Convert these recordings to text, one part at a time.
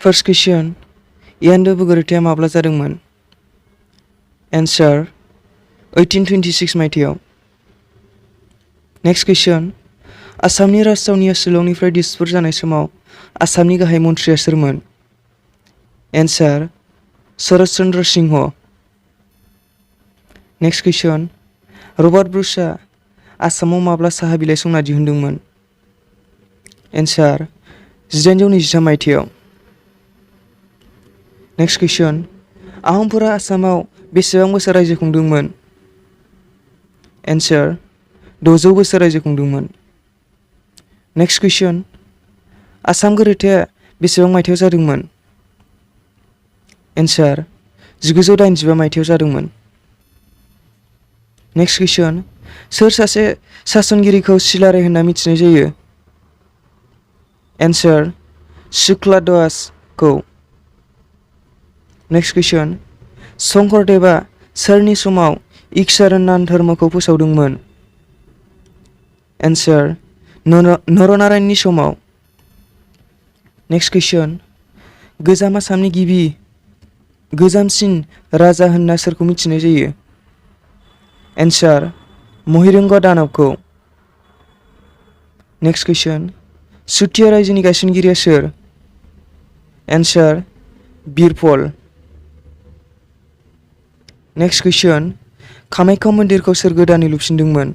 First question. यान्दो बोगोरथिया माब्ला जादोंमोन? Answer. 1826 मायथाइयाव. Next question. आसामनि राजथावनिया शिलंनिफ्राय दिसपुर जानाय समाव आसामनि गाहाय मन्थ्रिया सोरमोन? Answer. Sharad Chandra Singh. Next question. Robert ब्रुसआ आसामाव माब्ला साहा बिलाइ संना दिहुनदोंमोन? Answer. 1823 मायथाइयाव. Next question. आहमफोरा आसामाव बेसेबां बोसोर रायजो खुंदोंमोन? Answer. 600 बोसोर रायजो खुंदोंमोन. Next question. आसाम गोरोबथाया बेसेबां मायथाइयाव जादोंमोन? Answer. 1985 मायथाइयाव जादोंमोन. Next question. सोर सासे सासनगिरिखौ सिलाराय होनना मिथिनाय जायो? Answer. शुक्ला दासखौ. Next question. शंकरदेवआ सोरनि समाव इक्सारनान धर्मखौ फोसावदोंमोन? Answer. नरनारायणनि समाव. Next question. गोजाम आसामनि गोजामसिन राजा होनना सोरखौ मिथिनाय जायो? Answer. महिरंग दानबखौ. Next question. चुटिया रायजोनि गायसनगिरिया सोर? Answer. बिरपल. Next question. कामाख्या मन्दिरखौ सोर गोदानै लुफिनदोंमोन?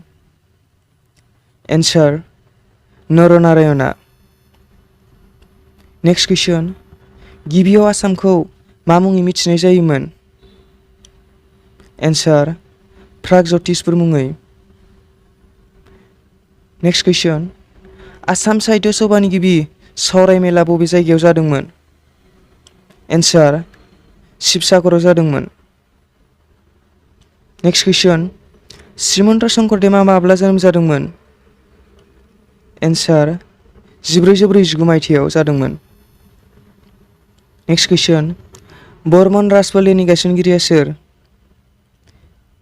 Answer. नरनारायणआ. Next question. गिबियाव आसामखौ मा मुङै मिथिनाय जायोमोन? Answer. प्रागज्यतिसपुर मुङै. Next question. आसाम साहित्य सभानि गिबि सावराय मेला बबे जायगायाव जादोंमोन? Answer. शिबसागराव जादोंमोन. Next question. श्रीमन्त शंकरदेवआ माब्ला जोनोम जादोंमोन? Answer. 1449 मायथाइयाव जादोंमोन. Next question. बर्मन राजफोलेरनि गायसनगिरिया सोर?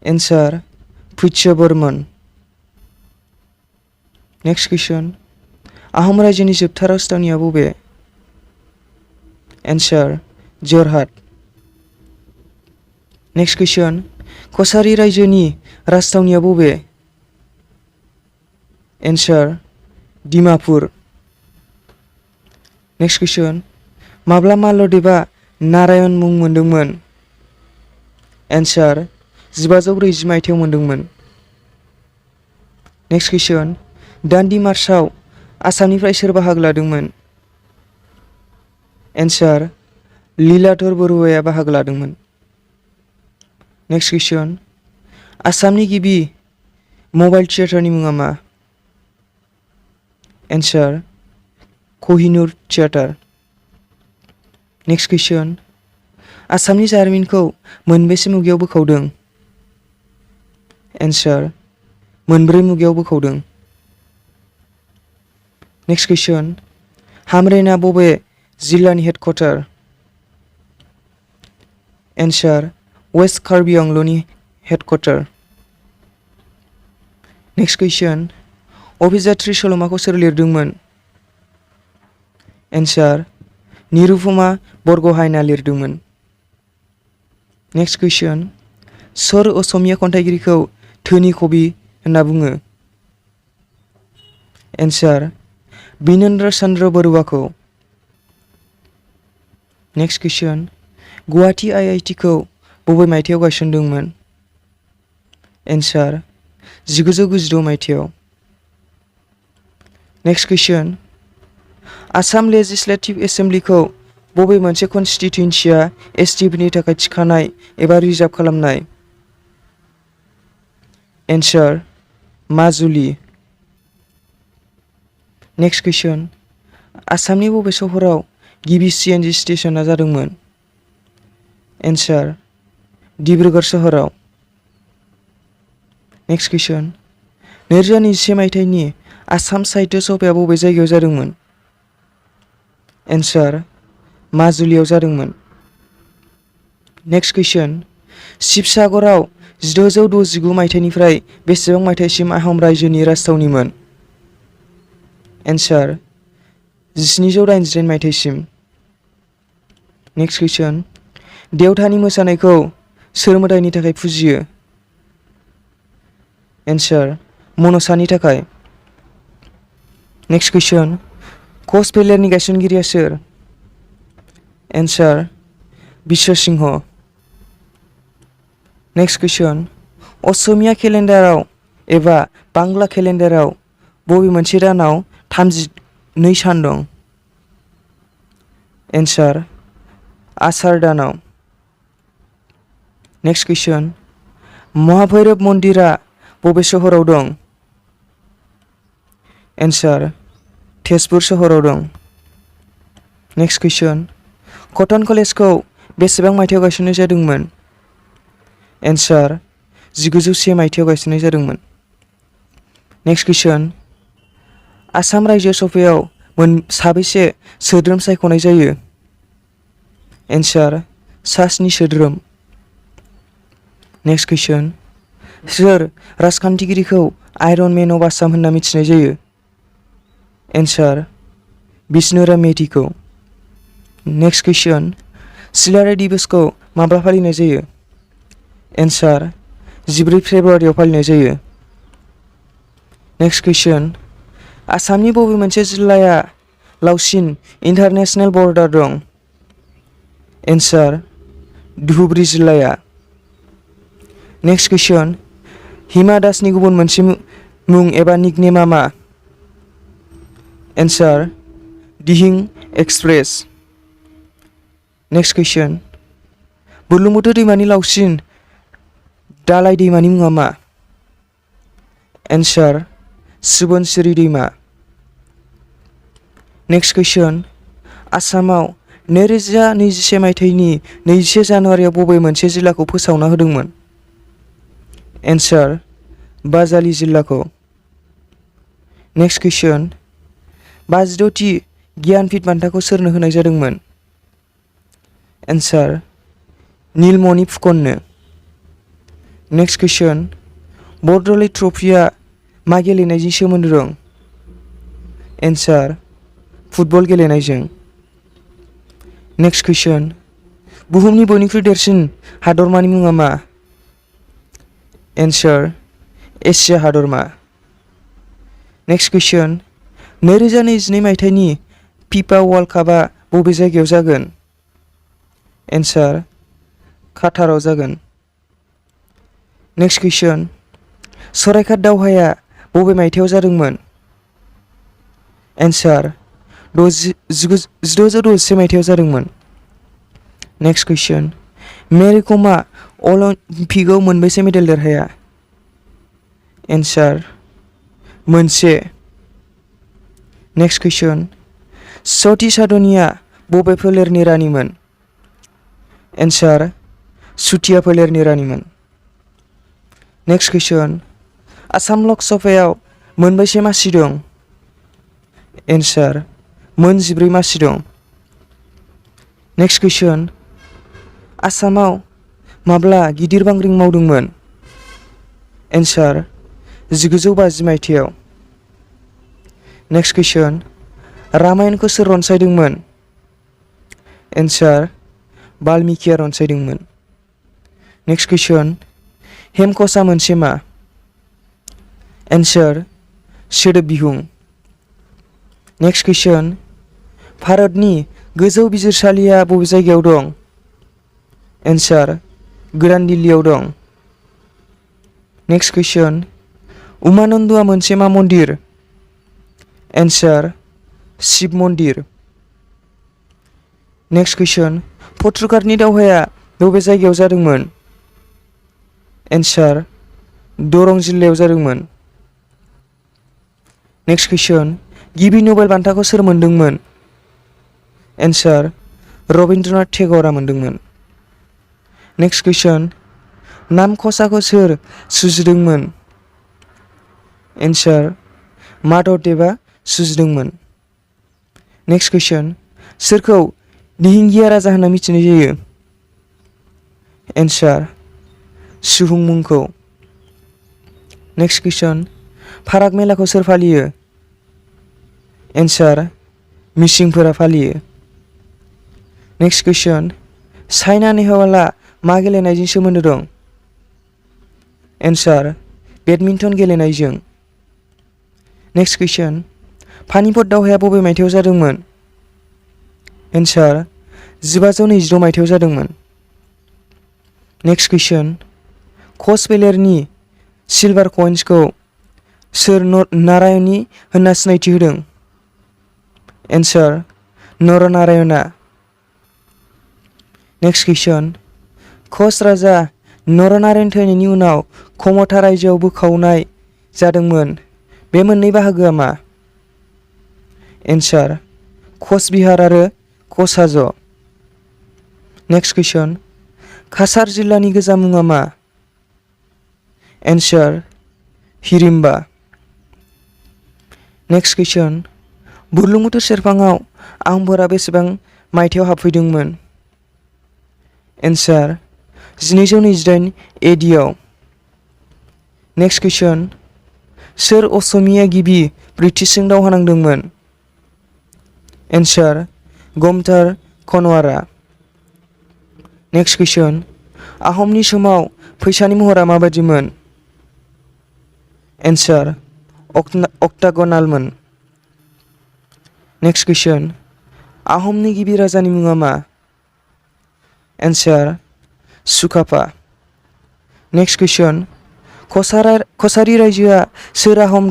Answer. पुष्य बर्मन. Next question. आहम रायजोनि जोबथा राजथावनिया बबे? Answer. Jorhat. Next question. Kachari रायजोनि राजथावनिया बबे? Answer. डिमापुर. Next question. माब्ला माल्लदेबआ नारायण मुं मोनदोंमोन? Answer. 1540 मायथाइयाव मोनदोंमोन. Next question. दान्दि मार्चआव आसामनिफ्राय सोर बाहागो लादोंमोन? Answer. लीलाधर बरुवाया बाहागो लादोंमोन. Next question. आसामनि गिबि मबाइल थियेटारनि मुङा मा? Answer. कहिनुर थियेटार. Next question. आसामनि जारिमिनखौ मोनबेसे मुगायाव बोखावदों? Answer. मोनब्रै मुगायाव बोखावदों. Next question. हामरेना बबे जिल्लानि हेडक्वार्टार? Answer. वेस्ट कार्बि आंलंनि हेडक्वार्टार. Next question. अभिजात्री सल'माखौ सोर लिरदोंमोन? Answer. निरुपमा बरग'हाइना लिरदोंमोन. Next question. सोर असमिया खन्थाइगिरिखौ धोनि कवि होनना बुङो? Answer. बिनेन्द्र Chandra बरुवाखौ. Next question. Guwahati IIT खौ बबे मायथाइयाव गायसनदोंमोन? Answer. 1996 मायथाइयाव. Next question. आसाम लेजिस्लेटिभ एसेम्बलिखौ बबे मोनसे कनस्टिटिउन्सिया एसटिफोरनि थाखाय थिखानाय एबा रिजार्भ खालामनाय? Answer. माजुलि. Next question. आसामनि बबे सहराव गिबि CNG स्टेशना जादोंमोन? Answer. डिब्रुगड़ सोहोराव. Next question. 2021 मायथाइनि आसाम साहित्य सभाया बबे जायगायाव जादोंमोन? Answer. माजुलियाव जादोंमोन. Next question. शिबसागराव 1669 मायथाइनिफ्राय बेसेबां मायथाइसिम आहम रायजोनि राजथावनिमोन? Answer. 1788 मायथाइसिम. नेक्स्ट कुइसन देवथानि मोसानायखौ सोर मोदायनि थाखाय फुजियो? एन्सार मनसानि थाखाय। नेक्स्ट कुइसन कच फोलेरनि गायसनगिरिया सोर? एन्सार बिश्व सिंह। नेक्स्ट कुइसन असमिया केलेन्डाराव एबा बांला केलेन्डाराव बबे मोनसे दानाव 32 सान दं? एन्सार आसार दानाव। नेक्स्ट कुइसन महाभैरब मन्दिरा बबे सहराव दं? एन्सार तेजपुर सहराव दं। नेक्स्ट कुइसन कटन कलेजखौ बेसेबां मायथाइयाव गायसननाय जादोंमोन? एन्सार 1901 मायथाइयाव गायसननाय जादोंमोन। नेक्स्ट कुइसन आसाम रायजो सभायाव साबेसे सोद्रोम सायख'नाय जायो? एन्सार 7 सोद्रोम। नेक्स्ट कुइसन सोर राजखान्थिगिरिखौ आयरन मेन अफ आसाम होनना मिथिनाय जायो? एन्सार बिष्णुराम मेधिखौ। नेक्स्ट कुइसन सिलाराय दिबसखौ माब्ला फालिनाय जायो? एन्सार 14 फेब्रुवारियाव फालिनाय जायो। नेक्स्ट कुइसन आसामनि बबे मोनसे जिल्लाया लावसिन इन्टारनेशनेल बर्डार दं? एन्सार धुबुरी जिल्लाया। नेक्स्ट कुइसन हिमा दासनि गुबुन मोनसे मुं एबा निकनेमआ मा? एन्सार दिहिं एक्सप्रेस। नेक्स्ट कुइसन बुरलुंबुथुर दैमानि लावसिन दालाय दैमानि मुङा मा? एन्सार सुबनसिरि दैमा। नेक्स्ट कुइसन आसामाव 2021 मायथाइनि 21 जानुवारियाव बबे मोनसे जिल्लाखौ फोसावना होदोंमोन? एन्सार बाजालि जिल्लाखौ। नेक्स्ट कुइसन 56थि गियानपीठ बान्थाखौ सोरनो होनाय जादोंमोन? एन्सार नीलमणि फुकननो। नेक्स्ट कुइसन बरदलै ट्रफिया मा गेलेनायजों सोमोन्दो दं? एन्सार फुटबल गेलेनायजों। नेक्स्ट कुइसन बुहुमनि बयनिख्रुइ देरसिन हादरमानि मुङा मा? एन्सार एसिया हादरमा। नेक्स्ट कुइसन 2022 मायथाइनि फिफा वर्ल्ड कापआ बबे जायगायाव जागोन? एन्सार काटाराव जागोन। नेक्स्ट कुइसन सराइघाट दावहाया बबे मायथाइयाव जादोंमोन? एन्सार 1661 मायथाइयाव जादोंमोन। नेक्स्ट कुइसन मेरि कमआ अलिम्पिकआव मोनबेसे मेडेल देरहाया? एन्सार मोनसे। नेक्स्ट कुइसन सती साधनिया बबे फोलेरनि रानिमोन? एन्सार सुतिया फोलेरनि रानिमोन। नेक्स्ट कुइसन आसाम लक सभायाव मोनबेसे मासि दं? एन्सार 14 मासि दं। नेक्स्ट कुइसन आसामाव माब्ला गिदिर बांग्रिं मावदोंमोन? एन्सार 1950 मायथाइयाव। नेक्स्ट कुइसन रामायणखौ सोर रनसायदोंमोन? एन्सार बाल्मिकिया रनसायदोंमोन। नेक्स्ट कुइसन हेमक'सआ मोनसे मा? एन्सार सोदोब बिहुं। नेक्स्ट कुइसन भारतनि गोजौ बिजिरसालिया बबे जायगायाव दं? एन्सार गोदान दिल्लीयाव दं। नेक्स्ट कुइसन उमानन्दआ मोनसे मा मन्दिर? एन्सार शिब मन्दिर। नेक्स्ट कुइसन पत्रकारनि दावहाया बबे जायगायाव जादोंमोन? एन्सार दरं जिल्लायाव जादोंमोन। नेक्स्ट कुइसन गिबि नबेल बान्थाखौ सोर मोनदोंमोन? एन्सार रबीन्द्रनाथ टेगरआ मोनदोंमोन। नेक्स्ट कुइसन नाम खसाखौ सोर सुजुदोंमोन? एन्सार माधवदेवआ सुजुदोंमोन। नेक्स्ट कुइसन सोरखौ दिहिंगिया राजा होनना मिथिनाय जायो? एन्सार सुहुंमुंखौ। नेक्स्ट कुइसन फाराग मेलाखौ सोर फालियो? एन्सार मिसिंफोरा फालियो। नेक्स्ट कुइसन चाइना नेहवाला मा गेलेनायजों सोमोन्दो दं? एन्सार बेडमिन्टन गेलेनायजों। नेक्स्ट कुइसन पानिपत दावहाया बबे मायथाइयाव जादोंमोन? एन्सार 1526 मायथाइयाव जादोंमोन। नेक्स्ट कुइसन कच बेलेरनि सिलभार कइन्सखौ सोर नारायणी होनना सिनायथि होदों? एन्सार नरनारायणआ। नेक्स्ट कुइसन कच राजा नरनारायण थैनायनि उनाव खमथा रायजोआव बोखावनाय जादोंमोन बे मोननै बाहागोआ मा? एन्सार कच बिहार आरो कच हाज'। नेक्स्ट कुइसन काछार जिल्लानि गोजाम मुङा मा? एन्सार हिरिम्बा। नेक्स्ट कुइसन बुरलुंबुथुर सेरफाङाव आहमफोरा बेसेबां मायथाइयाव हाबफैदोंमोन? एन्सार 1228 एडिआव। नेक्स्ट कुइसन सोर असमिया गिबि ब्रिटिशजों दावहा नांदोंमोन? एन्सार गमथार खनवारा। नेक्स्ट कुइसन आहमनि समाव फैसानि महरा माबायदिमोन? एन्सार अक्टागनालमोन। नेक्स्ट कुइसन आहमनि गिबि राजानि मुङा मा? एन्सार सुकाफा। नेक्स्ट कुइसन कछारी रायजोआ सोर आहम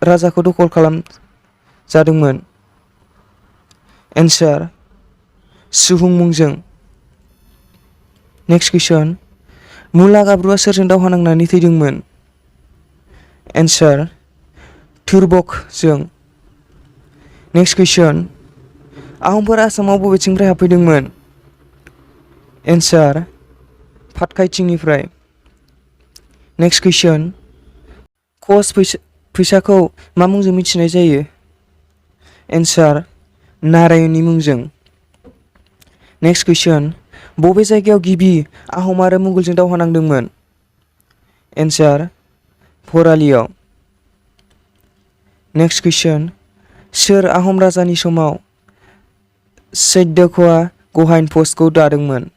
राजाखौ दखल खालामजादोंमोन? एन्सार सुहुंमुंजों। नेक्स्ट कुइसन मुला गाब्रुआ सोरजों दावहा नांनानै थैदोंमोन? एन्सार तुरबकजों। नेक्स्ट कुइसन आहमफोरा आसामाव बबेथिंनिफ्राय हाबफैदोंमोन? एन्सार पाटकाइथिंनिफ्राय। नेक्स्ट कुइसन कच फैसाखौ मा मुंजों मिथिनाय जायो? एन्सार नारायणनि मुंजों। नेक्स्ट कुइसन बबे जायगायाव गिबि आहम आरो मुगलजों दावहा नांदोंमोन? एन्सार भरालियाव। नेक्स्ट कुइसन सोर आहम राजानि समाव सैद्यख'आ गहाइन पस्टखौ दादोंमोन?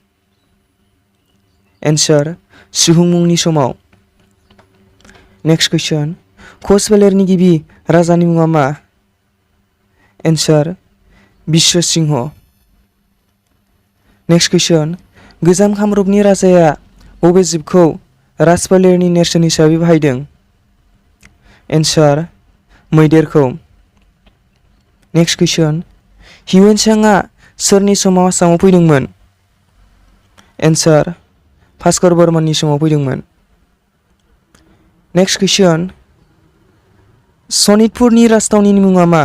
एन्सार सुहुंमुंनि समाव। नेक्स्ट कुइसन कच फोलेरनि गिबि राजानि मुङा मा? एन्सार बिश्वसिंह। नेक्स्ट कुइसन गोजाम कामरुपनि राजाया बबे जिबखौ राजफोलेरनि नेरसोन हिसाबै बाहायदों? एन्सार मैदेरखौ। नेक्स्ट कुइसन हिउएनसांआ सोरनि समाव आसामाव फैदोंमोन? एन्सार भास्कर बर्मननि समाव फैदोंमोन। नेक्स्ट कुइसन सनितपुरनि राजथावनिनि मुङा मा?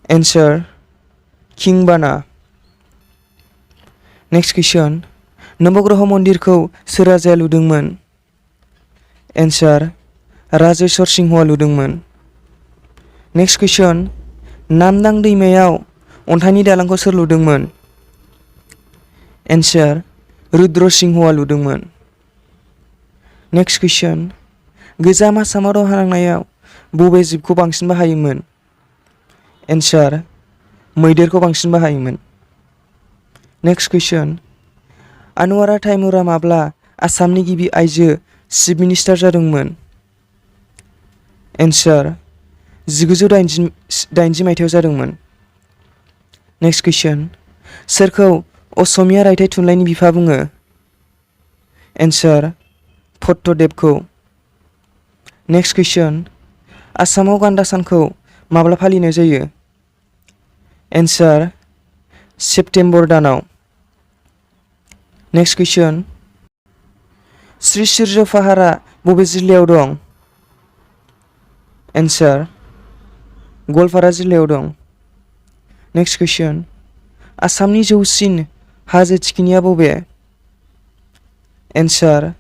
एन्सार किंबाना। नेक्स्ट कुइसन नवग्रह मन्दिरखौ सोर राजाया लुदोंमोन? एन्सार राजेश्वर सिंहआ लुदोंमोन। नेक्स्ट कुइसन नामदां दैमायाव अन्थाइनि दालांखौ सोर लुदोंमोन? एन्सार रुद्र सिंहआ लुदोंमोन। नेक्स्ट कुइसन गोजाम आसामाव दावहा नांनायाव बबे जिबखौ बांसिन बाहायोमोन? एन्सार मैदेरखौ बांसिन बाहायोमोन। नेक्स्ट कुइसन आनवारा ताइमुरा माब्ला आसामनि गिबि आइजो चिफ मिनिस्टार जादोंमोन? एन्सार 1980 मायथाइयाव जादोंमोन। नेक्स्ट कुइसन सोरखौ असमिया रायथाइ थुनलाइनि बिफा बुङो? एन्सार भट्टदेबखौ। नेक्स्ट कुइसन आसामाव गान्दा सानखौ माब्ला फालिनाय जायो? एन्सार सेप्तेम्बर दानाव। नेक्स्ट कुइसन श्री सूर्य पाहारा बबे जिल्लायाव दं? एन्सार गवालपारा जिल्लायाव दं। नेक्स्ट कुइसन आसामनि जौसिन हाजो थिखिनिया बबे? एन्सार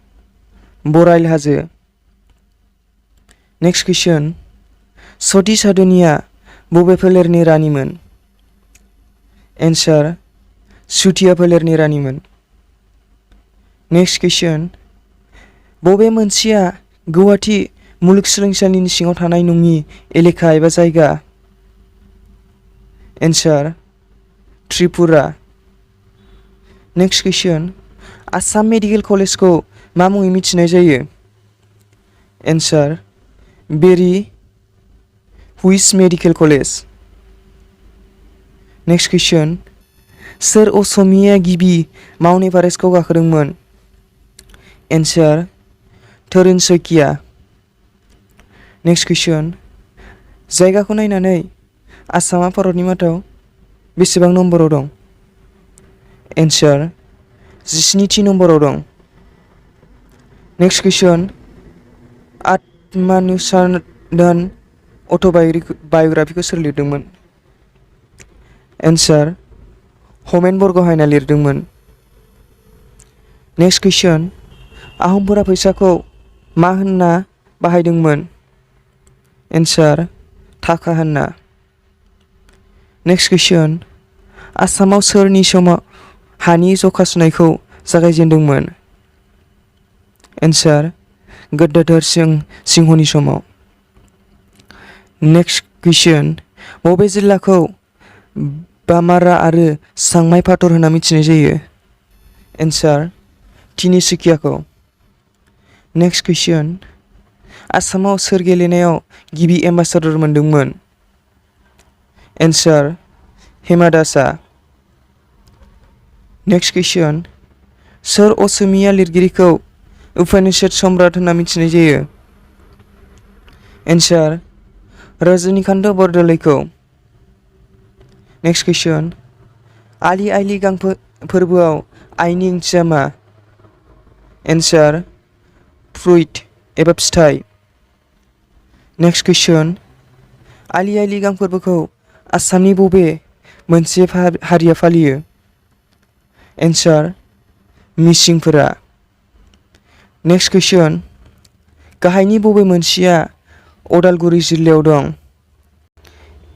बराइल हाजो। नेक्स्ट कुइसन सती साधुनिया बबे फोलेरनि रानिमोन? एन्सार सुथिया फोलेरनि रानिमोन। नेक्स्ट कुइसन बबे मोनसेया गुवाहाटी मुलुगसोलोंसालिनि सिङाव थानाय नङि एलेखा एबा जायगा? एन्सार त्रिपुरा। नेक्स्ट कुइसन आसाम मेडिकेल कलेजखौ मा मुङै मिथिनाय जायो? एन्सार बेरि हुइस मेडिकेल कलेज। नेक्स्ट कुइसन सोर असमिया गिबि माउन्ट एभारेस्टखौ गाखोदोंमोन? एन्सार तरुण शइकिया। नेक्स्ट कुइसन जायगाखौ नायनानै आसामा भारतनि मादाव बेसेबां नम्बराव दं? एन्सार 17थि नम्बराव दं। नेक्स्ट कुइसन आत्मानुसन्धान अट'बाय'ग्राफिखौ सोर लिरदोंमोन? एन्सार हमेन बरग'हाइना लिरदोंमोन। नेक्स्ट कुइसन आहमफोरा फैसाखौ मा होनना बाहायदोंमोन? एन्सार थाखा होनना। नेक्स्ट कुइसन आसामाव सोरनि समाव हानि जखा सुनायखौ जागायजेनदोंमोन? एन्सार गदाधर सिंहनि समाव। नेक्स्ट कुइसन बबे जिल्लाखौ बामारा आरो सांमाइ फाथर होनना मिथिनाय जायो? एन्सार तिनिसुकियाखौ। नेक्स्ट कुइसन आसामाव सोर गेलेनायाव गिबि एम्बासाडर मोनदोंमोन? एन्सार हेमा दासआ। नेक्स्ट कुइसन सोर असमिया लिरगिरिखौ उपनिषद सम्राट होनना मिथिनाय जायो? एन्सार रजनीकान्त बरदলৈखौ। नेक्स्ट कुइसन आलि आइ लिगां फोरबोआव आइनि ओंथिया मा? एन्सार फ्रुइट एबा फिथाइ। नेक्स्ट कुइसन आलि आइ लिगां फोरबोखौ आसामनि बबे मोनसे हारिया फालियो? एन्सार मिसिंफोरा। नेक्स्ट कुइसन गाहायनि बबे मोनसेया अदालगुरि जिल्लायाव दं?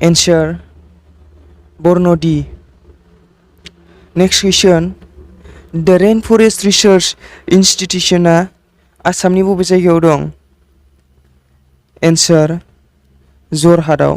एन्सार बरन'दि। नेक्स्ट कुइसन द रेन फरेस्ट रिसार्च इनस्टिट्युशना आसामनि बबे जायगायाव दं? एन्सार जरहाटआव।